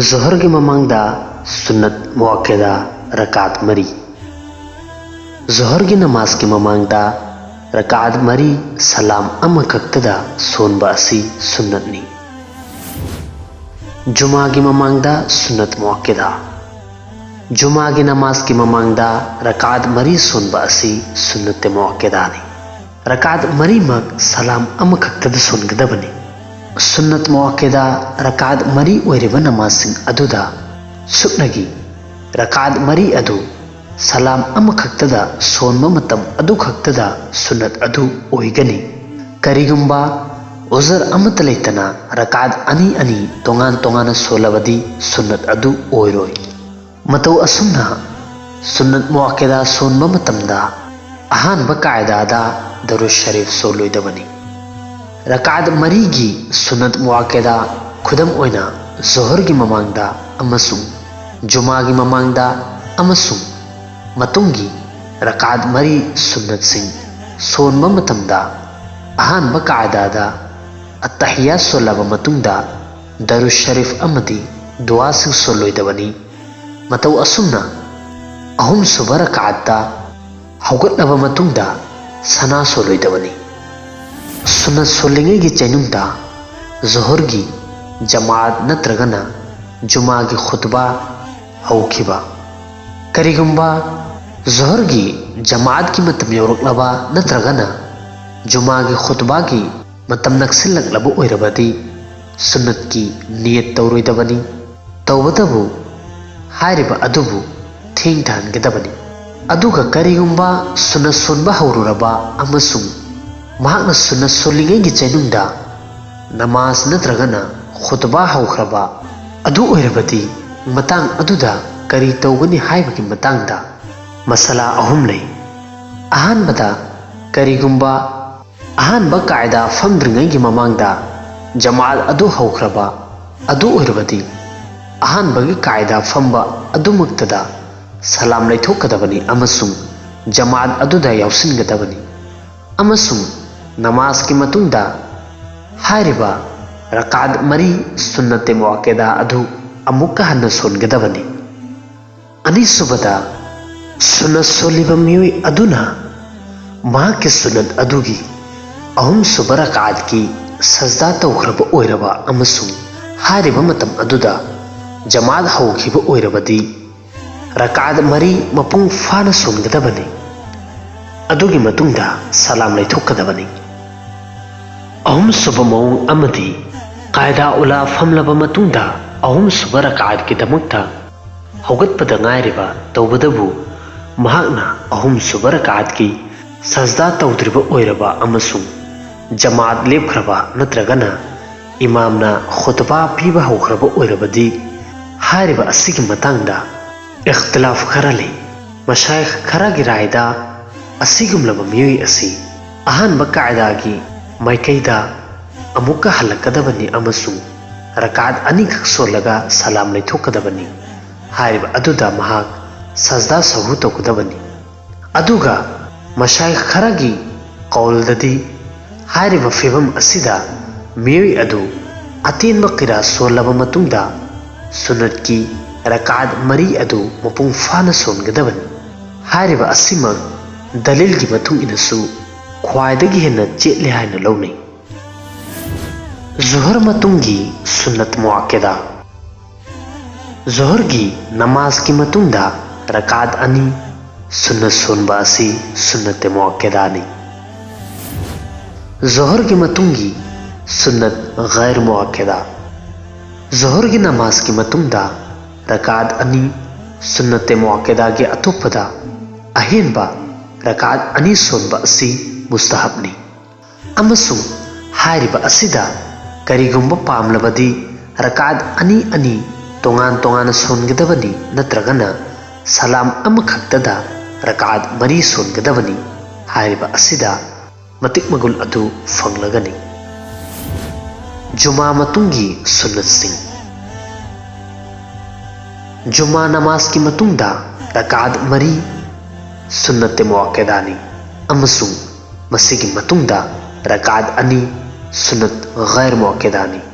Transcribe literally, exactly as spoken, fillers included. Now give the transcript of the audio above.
ꯖꯣꯍꯔꯒꯤ ꯃꯃꯥꯡꯗ ꯁꯨꯟꯅꯠ ꯃꯨꯑꯛꯀꯦꯗꯥ ꯔꯀꯥꯠ ꯃꯔꯤ꯫ ꯖꯣꯍꯔꯒꯤ ꯅꯃꯥꯖꯀꯤ ꯃꯃꯥꯡꯗ ꯔꯀꯥꯠ ꯃꯔꯤ ꯁꯂꯥꯝ ꯑꯃꯈꯛꯇꯗ ꯁꯣꯟꯕ ꯑꯁꯤ ꯁꯨꯟꯅꯠꯅꯤ꯫ ꯖꯨꯃꯥꯒꯤ ꯃꯃꯥꯡꯗ ꯁꯨꯟꯅꯠ ꯃꯨꯑꯛꯀꯦꯗꯥ꯫ ꯖꯨꯃꯥꯒꯤ ꯅꯃꯥꯖꯀꯤ ꯃꯃꯥꯡꯗ ꯔꯀꯥꯠ ꯃꯔꯤ ꯁꯣꯟꯕ ꯑꯁꯤ ꯁꯨꯟꯅꯠꯇꯦ ꯃꯨꯑꯛꯀꯦꯗꯥꯅꯤ꯫ ꯔꯀꯥꯠ ꯃꯔꯤꯃꯛ ꯁꯂꯥꯝ ꯑꯃꯈꯛꯇꯗ ꯁꯣꯟꯒꯗꯕꯅꯤ꯫ ꯁꯨꯟꯅꯠ ꯃꯨꯑꯛꯀꯦꯗꯥ ꯔꯀꯥꯠ ꯃꯔꯤ ꯑꯣꯏꯔꯤꯕ ꯅꯃꯥꯖꯁꯤꯡ ꯑꯗꯨꯗ ꯁꯨꯞꯅꯒꯤ ꯔꯀꯥꯠ ꯃꯔꯤ ꯑꯗꯨ ꯁꯂꯥꯝ ꯑꯃꯈꯛꯇꯗ ꯁꯣꯟꯕ ꯃꯇꯝ ꯑꯗꯨꯈꯛꯇꯗ ꯁꯨꯟꯅꯠ ꯑꯗꯨ ꯑꯣꯏꯒꯅꯤ꯫ ꯀꯔꯤꯒꯨꯝꯕ ꯎꯖꯔ ꯑꯃꯠꯇ ꯂꯩꯇꯅ ꯔꯀꯥꯠ ꯑꯅꯤ ꯑꯅꯤ ꯇꯣꯉꯥꯟ ꯇꯣꯉꯥꯟꯅ ꯁꯣꯜꯂꯕꯗꯤ ꯁꯨꯟꯅꯠ ꯑꯗꯨ ꯑꯣꯏꯔꯣꯏ꯫ ꯃꯇꯧ ꯑꯁꯨꯝꯅ ꯁꯨꯟꯅꯠ ꯃꯨꯑꯛꯀꯦꯗꯥ ꯁꯣꯟꯕ ꯃꯇꯝꯗ ꯑꯍꯥꯟꯕ ꯀꯥꯏꯗꯥꯗ ꯗꯔꯨꯗ ꯁꯔꯤꯐ ꯁꯣꯜꯂꯣꯏꯗꯕꯅꯤ꯫ ꯔꯀꯥꯠ ꯃꯔꯤꯒꯤ ꯁꯨꯟꯅꯠ ꯃꯨꯑꯛꯀꯦꯗꯥ, ꯈꯨꯗꯝ ꯑꯣꯏꯅ ꯖꯣꯍꯔꯒꯤ ꯃꯃꯥꯡꯗ ꯑꯃꯁꯨꯡ ꯖꯨꯃꯥꯒꯤ ꯃꯃꯥꯡꯗ ꯑꯃꯁꯨꯡ ꯃꯇꯨꯡꯒꯤ ꯔꯀꯥꯠ ꯃꯔꯤ ꯁꯨꯟꯅꯠꯁꯤꯡ ꯁꯣꯟꯕ ꯃꯇꯝꯗ ꯑꯍꯥꯟꯕ ꯀꯥꯏꯗꯥꯗ ꯑꯠꯇꯍꯤꯌꯥ ꯁꯣꯜꯂꯕ ꯃꯇꯨꯡꯗ ꯗꯔꯨꯗ ꯁꯔꯤꯐ ꯑꯃꯗꯤ ꯗꯨꯑꯥꯁꯤꯡ ꯁꯣꯜꯂꯣꯏꯗꯕꯅꯤ꯫ ꯃꯇꯧ ꯑꯁꯨꯝꯅ ꯑꯍꯨꯝꯁꯨꯕ ꯔꯀꯥꯠꯇ ꯍꯧꯒꯠꯂꯕ ꯃꯇꯨꯡꯗ ꯁꯅꯥ ꯁꯣꯜꯂꯣꯏꯗꯕꯅꯤ꯫ ꯁꯨꯟꯅꯠ ꯁꯣꯜꯂꯤꯉꯩꯒꯤ ꯆꯩꯅꯨꯡꯗ ꯖꯣꯍꯔꯒꯤ ꯖꯃꯥꯑꯠ ꯅꯠꯇ꯭ꯔꯒꯅ ꯖꯨꯃꯥꯒꯤ ꯈꯨꯠꯕꯥ ꯍꯧꯈꯤꯕ꯫ ꯀꯔꯤꯒꯨꯝꯕ ꯖꯣꯍꯔꯒꯤ ꯖꯃꯥꯑꯠꯀꯤ ꯃꯇꯝ ꯌꯧꯔꯛꯂꯕ ꯅꯠꯇ꯭ꯔꯒꯅ ꯖꯨꯃꯥꯒꯤ ꯈꯨꯠꯕꯥꯒꯤ ꯃꯇꯝ ꯅꯛꯁꯤꯜꯂꯛꯂꯕ ꯑꯣꯏꯔꯕꯗꯤ ꯁꯨꯟꯅꯠꯀꯤ ꯅꯤꯌꯠ ꯇꯧꯔꯣꯏꯗꯕꯅꯤ꯫ ꯇꯧꯕꯇꯕꯨ ꯍꯥꯏꯔꯤꯕ ꯑꯗꯨꯕꯨ ꯊꯦꯡꯊꯍꯟꯒꯗꯕꯅꯤ꯫ ꯑꯗꯨꯒ ꯀꯔꯤꯒꯨꯝꯕ ꯁꯨꯟꯅꯠ ꯁꯣꯟꯕ ꯍꯧꯔꯨꯔꯕ ꯑꯃꯁꯨꯡ ꯃꯍꯥꯛꯅ ꯁꯨꯟꯅꯠ ꯁꯣꯜꯂꯤꯉꯩꯒꯤ ꯆꯩꯅꯨꯡꯗ ꯅꯃꯥꯖ ꯅꯠꯇ꯭ꯔꯒꯅ ꯈꯨꯠꯕꯥ ꯍꯧꯈ꯭ꯔꯕ ꯑꯗꯨ ꯑꯣꯏꯔꯕꯗꯤ ꯃꯇꯥꯡ ꯑꯗꯨꯗ ꯀꯔꯤ ꯇꯧꯒꯅꯤ ꯍꯥꯏꯕꯒꯤ ꯃꯇꯥꯡꯗ ꯃꯁꯂꯥ ꯑꯍꯨꯝ ꯂꯩ꯫ ꯑꯍꯥꯟꯕꯗ, ꯀꯔꯤꯒꯨꯝꯕ ꯑꯍꯥꯟꯕ ꯀꯥꯏꯗꯥ ꯐꯝꯗ꯭ꯔꯤꯉꯩꯒꯤ ꯃꯃꯥꯡꯗ ꯖꯃꯥꯠ ꯑꯗꯨ ꯍꯧꯈ꯭ꯔꯕ ꯑꯗꯨ ꯑꯣꯏꯔꯕꯗꯤ ꯑꯍꯥꯟꯕꯒꯤ ꯀꯥꯏꯗꯥ ꯐꯝꯕ ꯑꯗꯨꯃꯛꯇꯗ ꯁꯂꯥꯝ ꯂꯩꯊꯣꯛꯀꯗꯕꯅꯤ ꯑꯃꯁꯨꯡ ꯖꯃꯥꯠ ꯑꯗꯨꯗ ꯌꯥꯎꯁꯤꯟꯒꯗꯕꯅꯤ꯫ ꯑꯃꯁꯨꯡ ꯅꯃꯥꯖꯀꯤ ꯃꯇꯨꯡꯗ ꯍꯥꯏꯔꯤꯕ ꯔꯀꯥꯠ ꯃꯔꯤ ꯁꯨꯟꯅꯠꯇꯦ ꯃꯨꯑꯛꯀꯦꯗꯥ ꯑꯗꯨ ꯑꯃꯨꯛꯀ ꯍꯟꯅ ꯁꯣꯟꯒꯗꯕꯅꯤ꯫ ꯑꯅꯤꯁꯨꯕꯗ, ꯁꯨꯟꯅꯠ ꯁꯣꯜꯂꯤꯕ ꯃꯤꯑꯣꯏ ꯑꯗꯨꯅ ꯃꯍꯥꯛꯀꯤ ꯁꯨꯟꯅꯠ ꯑꯗꯨꯒꯤ ꯑꯍꯨꯝꯁꯨꯕ ꯔꯀꯥꯠꯀꯤ ꯁꯖꯗꯥ ꯇꯧꯈ꯭ꯔꯕ ꯑꯣꯏꯔꯕ ꯑꯃꯁꯨꯡ ꯍꯥꯏꯔꯤꯕ ꯃꯇꯝ ꯑꯗꯨꯗ ꯖꯃꯥꯠ ꯍꯧꯈꯤꯕ ꯑꯣꯏꯔꯕꯗꯤ, ꯔꯀꯥꯠ ꯃꯔꯤ ꯃꯄꯨꯡ ꯐꯥꯅ ꯁꯣꯟꯒꯗꯕꯅꯤ꯫ ꯑꯗꯨꯒꯤ ꯃꯇꯨꯡꯗ ꯁꯂꯥꯝ ꯂꯩꯊꯣꯛꯀꯗꯕꯅꯤ꯫ ꯑꯍꯨꯝꯁꯨꯕ ꯃꯑꯣꯡ ꯑꯃꯗꯤ, ꯀꯥꯏꯗꯥ ꯎꯂꯥ ꯐꯝꯂꯕ ꯃꯇꯨꯡꯗ ꯑꯍꯨꯝꯁꯨꯕ ꯔꯀꯥꯠꯀꯤꯗꯃꯛꯇ ꯍꯧꯒꯠꯄꯗ ꯉꯥꯏꯔꯤꯕ, ꯇꯧꯕꯇꯕꯨ ꯃꯍꯥꯛꯅ ꯑꯍꯨꯝꯁꯨꯕ ꯔꯀꯥꯠꯀꯤ ꯁꯖꯗꯥ ꯇꯧꯗ꯭ꯔꯤꯕ ꯑꯣꯏꯔꯕ ꯑꯃꯁꯨꯡ ꯖꯃꯥꯠ ꯂꯦꯞꯈ꯭ꯔꯕ ꯅꯠꯇ꯭ꯔꯒꯅ ꯏꯃꯥꯝꯅ ꯈꯨꯇꯕꯥ ꯄꯤꯕ ꯍꯧꯈ꯭ꯔꯕ ꯑꯣꯏꯔꯕꯗꯤ, ꯍꯥꯏꯔꯤꯕ ꯑꯁꯤꯒꯤ ꯃꯇꯥꯡꯗ ꯏꯈꯇꯤꯂꯥꯐ ꯈꯔ ꯂꯩ꯫ ꯃꯁꯥꯏꯈ ꯈꯔꯒꯤ ꯔꯥꯏꯗ, ꯑꯁꯤꯒꯨꯝꯂꯕ ꯃꯤꯑꯣꯏ ꯑꯁꯤ ꯑꯍꯥꯟꯕ ꯀꯥꯏꯗꯥꯒꯤ ꯃꯥꯏꯀꯩꯗ ꯑꯃꯨꯛꯀ ꯍꯜꯂꯛꯀꯗꯕꯅꯤ ꯑꯃꯁꯨꯡ ꯔꯀꯥꯠ ꯑꯅꯤꯈꯛ ꯁꯣꯜꯂꯒ ꯁꯂꯥꯝ ꯂꯩꯊꯣꯛꯀꯗꯕꯅꯤ꯫ ꯍꯥꯏꯔꯤꯕ ꯑꯗꯨꯗ ꯃꯍꯥꯛ ꯁꯖꯗꯥ ꯁꯍꯨ ꯇꯧꯒꯗꯕꯅꯤ꯫ ꯑꯗꯨꯒ ꯃꯁꯥꯏꯈ ꯈꯔꯒꯤ ꯀꯧꯜꯗꯗꯤ, ꯍꯥꯏꯔꯤꯕ ꯐꯤꯕꯝ ꯑꯁꯤꯗ ꯃꯤꯑꯣꯏ ꯑꯗꯨ ꯑꯇꯦꯟꯕ ꯀꯤꯔꯥ ꯁꯣꯜꯂꯕ ꯃꯇꯨꯡꯗ ꯁꯨꯟꯅꯠꯀꯤ ꯔꯀꯥꯠ ꯃꯔꯤ ꯑꯗꯨ ꯃꯄꯨꯡ ꯐꯥꯅ ꯁꯣꯟꯒꯗꯕꯅꯤ꯫ ꯍꯥꯏꯔꯤꯕ ꯑꯁꯤꯃꯛ ꯗꯂꯤꯜꯒꯤ ꯃꯇꯨꯡ ꯏꯟꯅꯁꯨ ꯈ꯭ꯋꯥꯏꯗꯒꯤ ꯍꯦꯟꯅ ꯆꯦꯠꯂꯦ ꯍꯥꯏꯅ ꯂꯧꯅꯩ꯫ ꯖꯨꯍꯔ ꯃꯇꯨꯡꯒꯤ ꯁꯨꯟꯅꯠ ꯃꯨꯑꯛꯀꯦꯗꯥ꯫ ꯖꯣꯍꯔꯒꯤ ꯅꯃꯥꯖꯀꯤ ꯃꯇꯨꯡꯗ ꯔꯀꯥꯠ ꯑꯅꯤ ꯁꯨꯟꯅꯠ ꯁꯣꯟꯕ ꯑꯁꯤ ꯁꯨꯟꯅꯠ ꯃꯨꯑꯛꯀꯦꯗꯥꯅꯤ꯫ ꯖꯣꯍꯔꯒꯤ ꯃꯇꯨꯡꯒꯤ ꯁꯨꯟꯅꯠ ꯒꯩꯔ ꯃꯨꯑꯛꯀꯦꯗꯥ꯫ ꯖꯣꯍꯔꯒꯤ ꯅꯃꯥꯖꯀꯤ ꯃꯇꯨꯡꯗ ꯔꯀꯥꯠ ꯑꯅꯤ ꯁꯨꯟꯅꯠ ꯃꯨꯑꯛꯀꯦꯗꯥꯒꯤ ꯑꯇꯣꯞꯄꯗ ꯑꯍꯦꯟꯕ ꯔꯀꯥꯠ ꯑꯅꯤ ꯁꯣꯟꯕ ꯑꯁꯤ ꯃꯨꯁꯇꯍꯕꯅꯤ꯫ ꯑꯃꯁꯨꯡ ꯍꯥꯏꯔꯤꯕ ꯑꯁꯤꯗ ꯀꯔꯤꯒꯨꯝꯕ ꯄꯥꯝꯂꯕꯗꯤ ꯔꯀꯥꯠ ꯑꯅꯤ ꯑꯅꯤ ꯇꯣꯉꯥꯟ ꯇꯣꯉꯥꯟꯅ ꯁꯣꯟꯒꯗꯕꯅꯤ, ꯅꯠꯇ꯭ꯔꯒꯅ ꯁꯂꯥꯝ ꯑꯃꯈꯛꯇꯗ ꯔꯀꯥꯠ ꯃꯔꯤ ꯁꯣꯟꯒꯗꯕꯅꯤ꯫ ꯍꯥꯏꯔꯤꯕ ꯑꯁꯤꯗ ꯃꯇꯤꯛ ꯃꯒꯨꯟ ꯑꯗꯨ ꯐꯪꯂꯒꯅꯤ꯫ ꯖꯨꯃꯥ ꯃꯇꯨꯡꯒꯤ ꯁꯨꯟꯅꯠꯁꯤꯡ꯫ ꯖꯨꯃꯥ ꯅꯃꯥꯖꯀꯤ ꯃꯇꯨꯡꯗ ꯔꯀꯥꯠ ꯃꯔꯤ ꯁꯨꯟꯅꯠ ꯃꯨꯑꯛꯀꯦꯗꯥꯅꯤ ꯑꯃꯁꯨꯡ ꯃꯁꯤꯒꯤ ꯃꯇꯨꯡꯗ ꯔꯀꯥꯠ ꯑꯅꯤ ꯁꯨꯟꯅꯠ ꯒꯩꯔ ꯃꯨꯑꯛꯀꯦꯗꯥꯅꯤ꯫